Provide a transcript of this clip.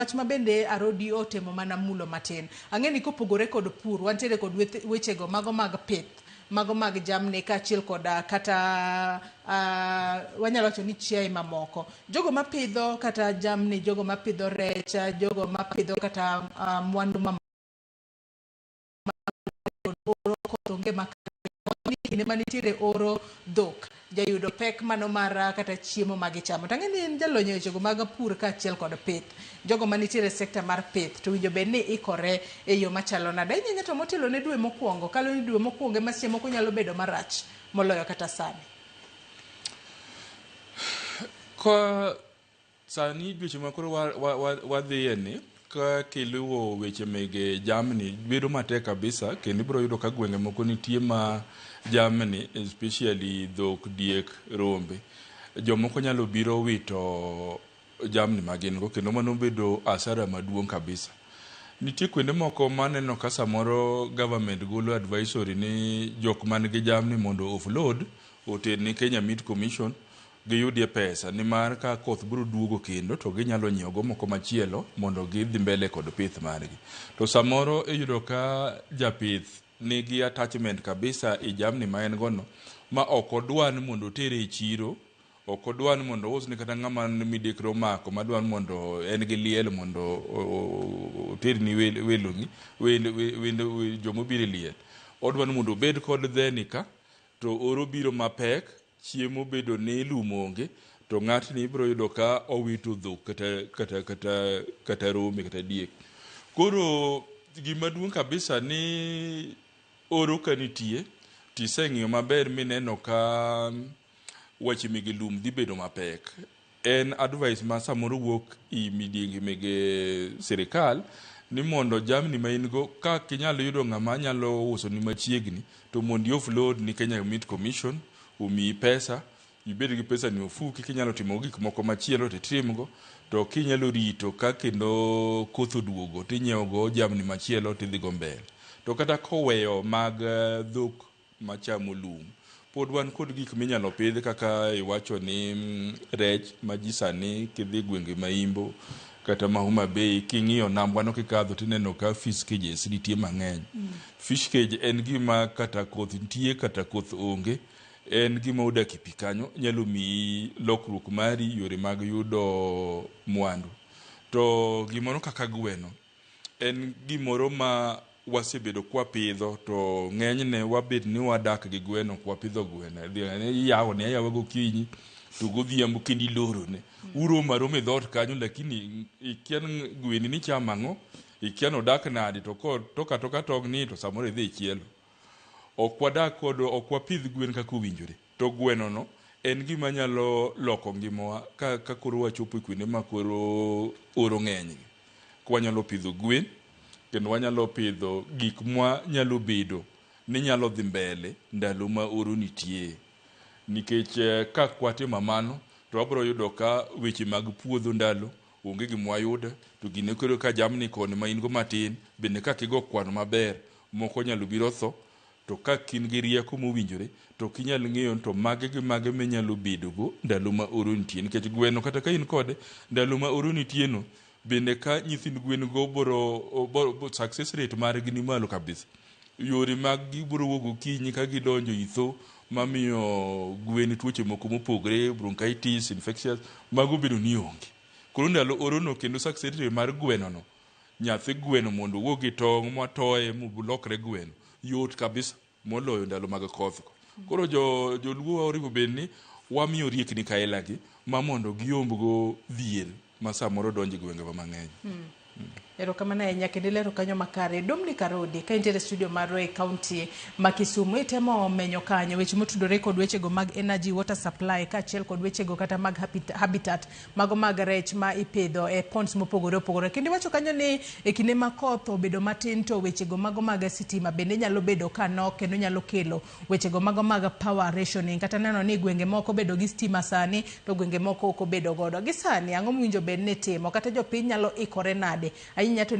Wach ma bende Arodi otemo mana mulo matin. Ang'e ni kopogore kod pur, wantiere kod wechego mago mag pith, mago mag jamni kaachiel koda kata wanyalo wacho ni chiaye mamoko. Jogo mapidho kata jamni, jogo mapidho rech, jogo mapidho kata mwandu mamoko oro koth onge makare kinde manitiere oro dhok jayudo pek mano mar kata chiemo ma gichamo. To ang'e ni in jalony e wechego mag pur kaachiel kod pith. Jogo manitiere e sekta mar pith to owinjo bed ni ikore e yo machalo nade? Ahinya ahinya to motelo ne dwe mokwongo, kalo ni dwe mokwongo ema seche moko nyalo bedo marach moloyo kata sani. Ka Sani dweche ma koro wadhiye ni, ka kiluwo weche mege jamni bedo matek kabisa kendo ibiro yudo ka gwenge moko nitie ma jamni especially dhok, diek, rombe jomoko nyalo biro wito jamni ma gin go kendo mano bedo asara maduong' kabisa. Nitie kuonde moko maneno ka samoro government golo advisory ni jok man gi jamni mondo offload oter ne Kenya Meat Commission giyudie pesa nimar ka koth biro duogo kendo to ginyalo nyiewogo moko machielo mondo gidhi mbele kod pith margi. To samoro iyudo ka japith nigi attachment kabisa e jamni ma en go no ma ok odwa ni mondo otere e chiro, ok odwa ni mondo ousne kata ng'ama midekre omako madwa ni mondo en gi liel mondo oterni weloni, wendo jomobiro e liel. Odwa ni mondo obed kod dheni ka to oro biro mapek chiemo bedo ni lum onge to ng'atni ibiro yudo ka owito dhok kata kata kata kata rombe kata diek. Koro gima duong' kabisa ni oro ka nitie tiseng'iyo maber mineno ka weche mege lum dhi bedo mapek. En advice ma samoro wuok i midienge mege sirikal ni mondo jamni ma in go ka ok inyal yudo ng'ama nyalo uso ni machiegni to mondo i offload ni Kenya Meat Commission omiyi pesa ibed gi pesa ni ofuki kinyalo timo gik moko machielo to itimgo to kinyalo rito ka kendo koth oduogo tinyiewo go jamni machielo tidhi go mbele. To kata koweyo mag dhok machamo lum. Pod wan kod gik minyalo pidh kaka iwacho ni rech ma ji sani kidhi gwenge ma Imbo kata ma Homa Bay king'iyo nambwa no kikadho tineno ka fish cages nitie mang'eny. Fish cage en gima kata koth nitie kata koth onge, en gima odak e pi kanyo nyalo miyi lokruok mari yore mag yudo mwandu. To gimoro kaka gweno en gimoro ma wasebedo kwapidho to ng'enyne wabet ni wadak gi gweno ok wapidho gweno. Iyawone ayawa gokinyi to godhiambo kendo ilorone. Uromo aroma e dhoot kanyo lakini ikia ni gweni ni chamo ang'o, ikia ni odak nade to kotok atoka tong' ni to samoro idhi ichielo. Ok wadak kod ok wapidh gwen kaka owinjore. To gweno no en gima nyalo loko ngimawa ka koro wachopo e kuonde ma koro oro ng'eny. Wanyalo pidho gwen kendo wanyalo pidho gik mwa nyalo bedo ni nyalo dhi mbele ndalo ma oro nitie. Nikech ka ok watimo mano to wabiro yudo ka weche mag puodho ndalo onge gima wayudo to gine koro ka jamni koni ma in go matin bende ka ok igo kwano maber moko nyalo biro tho to ka ok in gi rieko mowinjore to ok inyal ng'eyo ni to mage gi mage minyalo bedogo ndalo ma oro nitie. Nikech gweno kata ka in kode ndalo ma oro nitie no bende ka nyithind gwen go boro success rate margi ni malo kabisa. Yore mag gi biro wuok gokinyi ka gidonjo i tho mamiyo gwen tuoche moko mopogre bronchitis, infectious, mago bedo ni onge. Koro ndalo oro no kendo success rate mar gweno no nyathi gweno mondo owuog gi tong' matoye molokre gweno yot kabisa moloyo ndalo mag koth. Koro jo joluo oriwo bed ni wamiyo riekni kaila gi ma mondo giomb go dhier ma samoro donjo e gwengewa mang'eny. Erokamano ahinya kendo ilero kanyo makare. Dominic Arodi, ka intiere e studio marwa e kaunti ma Kisumu, itemo menyo kanyo weche motudore kod wechego mag energy, water supply kaachiel kod wechego kata mag habitat mago mag rech ma ipidho e ponds mopogore opogore. Kendo iwacho kanyo ni e kinde ma koth obedo matin to wechego mago mag sitima bende nyalo bedo ka nok kendo nyalo kelo wechego mago mag power rationing kata neno ni gwenge moko obedo gi stima sani to gwenge moko ok obedo godo. Gi sani ang'o mowinjo bed ni itimo kata jopiny nyalo ikore nade ahinya to